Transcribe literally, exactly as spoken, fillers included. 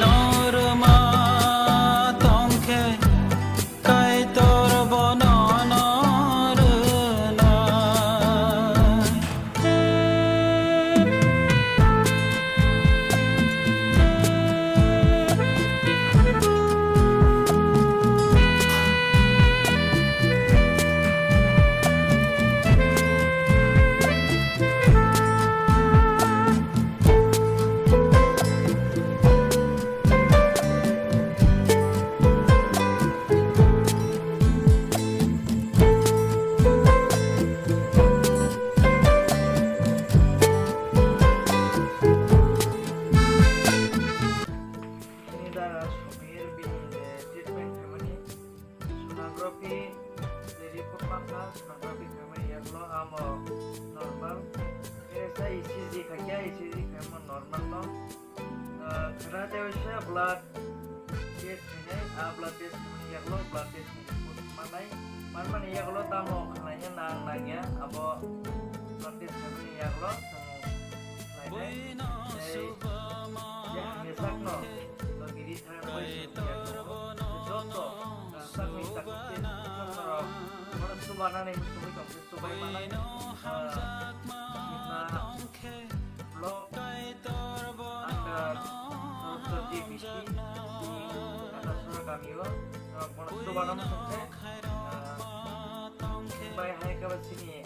Norma tongkhe Kaitor bono norwnai. Ini dara Sumir bini, eh, treatment khaimani sonography, je report mankha, sonography khaimani yaklo amo normal. Esa E C G khaikya, E C G khaimo normal no. Ah, khwna tei waisa blood test khainai, ah, blood test khaimani yaklo blood test ni report mannai. Manmani yaklo tamo khlaina nang nangya, abo blood test khaimani yaklo chwng khlainai. Tei je hamya sakno logi ri thangna bai chwng yaklo joto, ah, sakni sakni tei joto rok bono chubanani muchungwi tongkhe chubai manai. Ah, himna block under Doctor D B C ni Katasora kamio, norok bono chubano muchungkhe, ah, bai hai khe bo chini